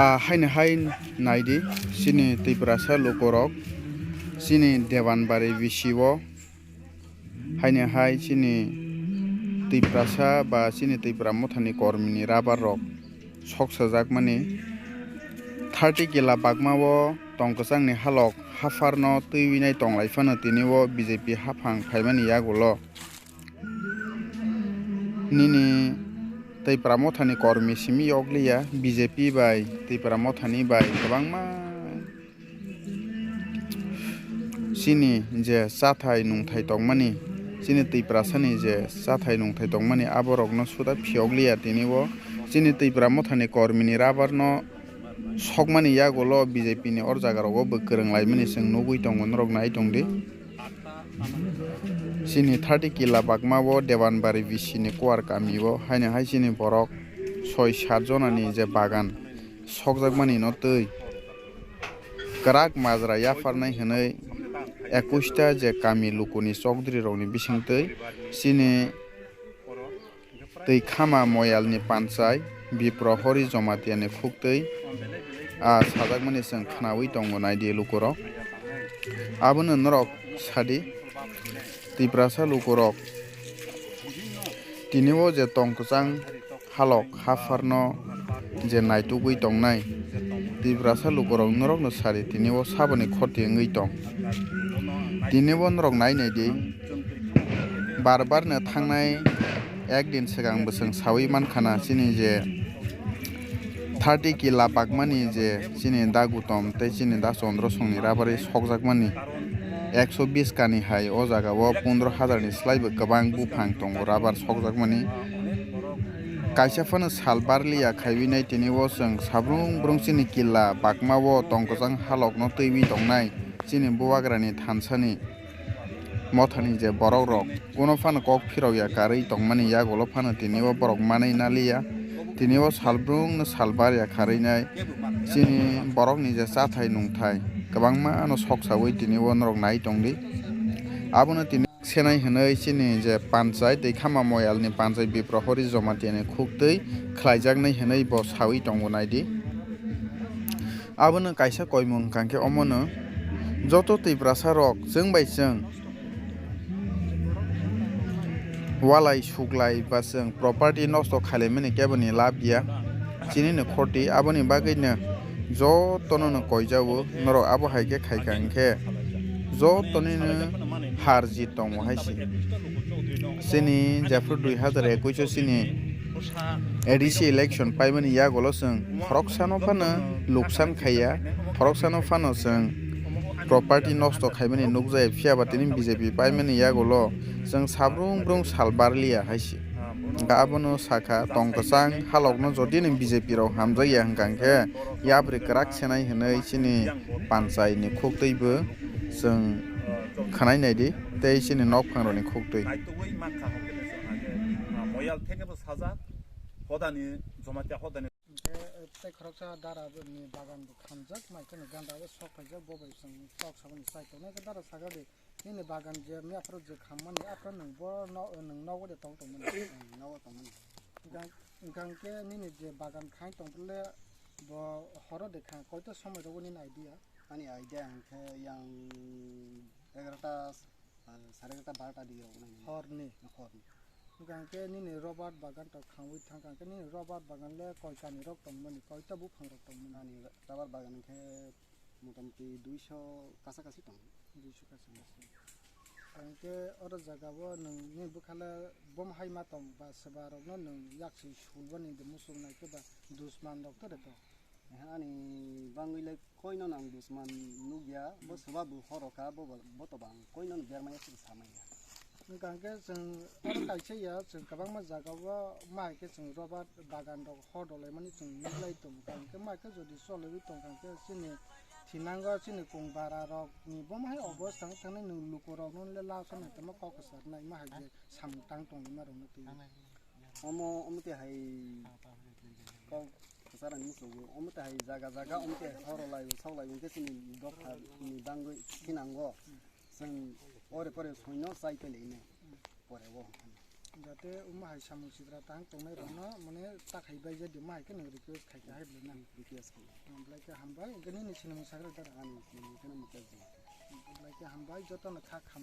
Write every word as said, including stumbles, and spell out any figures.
Ah, haino hai naidi, chini Tiprasa lukurok, chini Debanbari B C o, haino hai chini Tiprasa ba chini Tipra mothani kormini rabar rok sok sajakmani thirty kila bagma o tong kwchangni halok hapharno twiwi nai tonglai phano tini o B J P haphang phaimani yagulo. Nini Tipra mothani kormi simi yokliya, B J P bai, Tipra mothani bai kwbangma chini je chathai nungthai tongmani, chini Tiprasani je chathai nungthai tongmani, aborokno suda phiyokliya tini o chini Tipra mothani kormini rabarno sokmani yagulo B J P ni or jagarogo bo kwrwng laimani chwng nugwi tongo, norok nai tongdi. Chini thirty kila bagma o Debanbari B C ni Kuar kami o haino hai chini borok soi sat jonani je bagan sokjakmani no twi kwrak majra yapharnai hwnwi ekush ta je kami lukuni chokdri rokni bisingtwi chini twi khama moyalni panchai, Bipro Hori Jomatiani khuktwi, a sajakmani chwng khnaui tongo naidi lukurok. Abono norok sadi, Tiprasa lukurok tini o je tong kwchang halok hapharno je naitugwi tongnai, Tiprasa lukurok norokno sadi tini o saboni khoti wngwi tong. Tini o norok nai naidi, bar bar no thangnai ek din swkang bwswng saui mankha na chini je thirty kila bagmani je chini da Gutom tei chini da Chondro songni rabari sokjakmani ekso bis kani hai o jaga o pondro hazar ni slai bo kwbang buphang tongo rabar sokjakmani. Kaisa phano sal barliya khaiwi nai tini o chwng sabrung brung chini kila bagma o tong kwchang halok no twiwi tongnai chini bubagrani thansani mothani je borok rok kuno phano kok phirok ya karwi tongmani yagulo phano tini o borok manwi naliya. Tini o salbrung no salbar ya kharwi nai chini borok ni je chathai nungthai kwbangma no sok sawi tini o norok nai tongdi. Abono tini senai hwnwi chini je panchai tei khama moyal ni panchai Bipro Hori Jamatia ni khuktwi khlaijaknai hwnwi bo sawi tongo naidi. Abono kaisa koimung hwnkha khe omono joto Tiprasa rok chwng bai chwng walai suklai ba chwng property nosto khailaimani keboni lab ya. Chini ni khoti aboni bagwi no joto no no koijago norok abo hai khe khaikha hwnkhe joto ni no har jit tongo hai se. Chini jephru dui hazar ekush o chini A D C election paimani yagulo chwng khoroksano phano luksan khaiya, khoroksano phano chwng property nosto khaimani nukjaya, phiyaba tini B J P paimani yagulo chwng sabrung brung sal barliya hai se. Hwnkhe abono sakha, tong kwchang halokno jodi ni B J P rok hamjakya hwnkha hwnkhe yapri kwrak senai hwnwi chini panchai ni khuktwi bo chwng khwnai naidi tei chini nokphang rokni khuktwi. Naitugwi mankha hwnkhe chwng hwnkhe, ah, moyal theke bo sajak, hodani, Jamatia hodani. Hwnkhe, eh, tei khoroksa dara ni bagan bo khamjak, mai kheno ganda bo sok phaijak, bo bai chwng tok saboni chai tongnai khe dara sakha di, nini bagan je yaphro je khammani, aphro nwng bo no, nwng nogo de tong tongmani? Nwng nogo tongmani. Hwnkhe, hwnkhe nini je bagan khai tongphuru le bo horo de kha, koito somoi rogo nini idea? Ani idea hwnkhe yang egarota, ah, sare egarota barota dige rok nai. Horni? Horni. Hwnkha hwnkhe nini Robert bagan tok khangwi thangkha hwnkhe nini Robert bagan le koi kani rok tongmani, koita buphang rok tongmani? Ani rubber bagan hwnkhe motamoti duiso kasa kasi tongo. Duiso kasa kasi. Hwnkhe oro jaga o nwng ni bwkha le bom hai ma tong ba swba rok no nwng yak si sulbani de muchung nai khe ba dusman rok to de to? Ani bangwi le koino nang dusman nukya, bo swba bo horo kha, bo bo, bo to bang koino no bermaya se samaya. Hwnkha hwnkhe chwng oro kaisa ya, chwng kwbangma jaga o ma hai khe chwng rubber bagan rok hor rwlaimani chwng nuklai tongo. Hwnkha hwnkhe ma hai khe jodi cholaiwi tongkha hwnkhe chini thinango chini kung bara rok ni bo ma hai obostha wng thangni nwng luku rok no le last o naitama kok kwchar nai ma hai je samung tang tongwi ma rok no twi. Omo, omo te hai kok kwchar ani muchungo, omo te hai jaga jaga, omo te hai horo lai, sok lai, hwnkhe chini dopha ni bangwi thinango. Chwng ore pore soino chai tele ine pore o. Jate omo hai samung sitra tang tongnai rokno mane takhai bai jadi ma hai khe nwng request khai kha hai bwlai na. Request khai. Belai khe hambai, hwnkhe nini sinimung sakhe da? Ani sinimung khe Mukesh Jha. Belai khe hambai, jotono kha kham.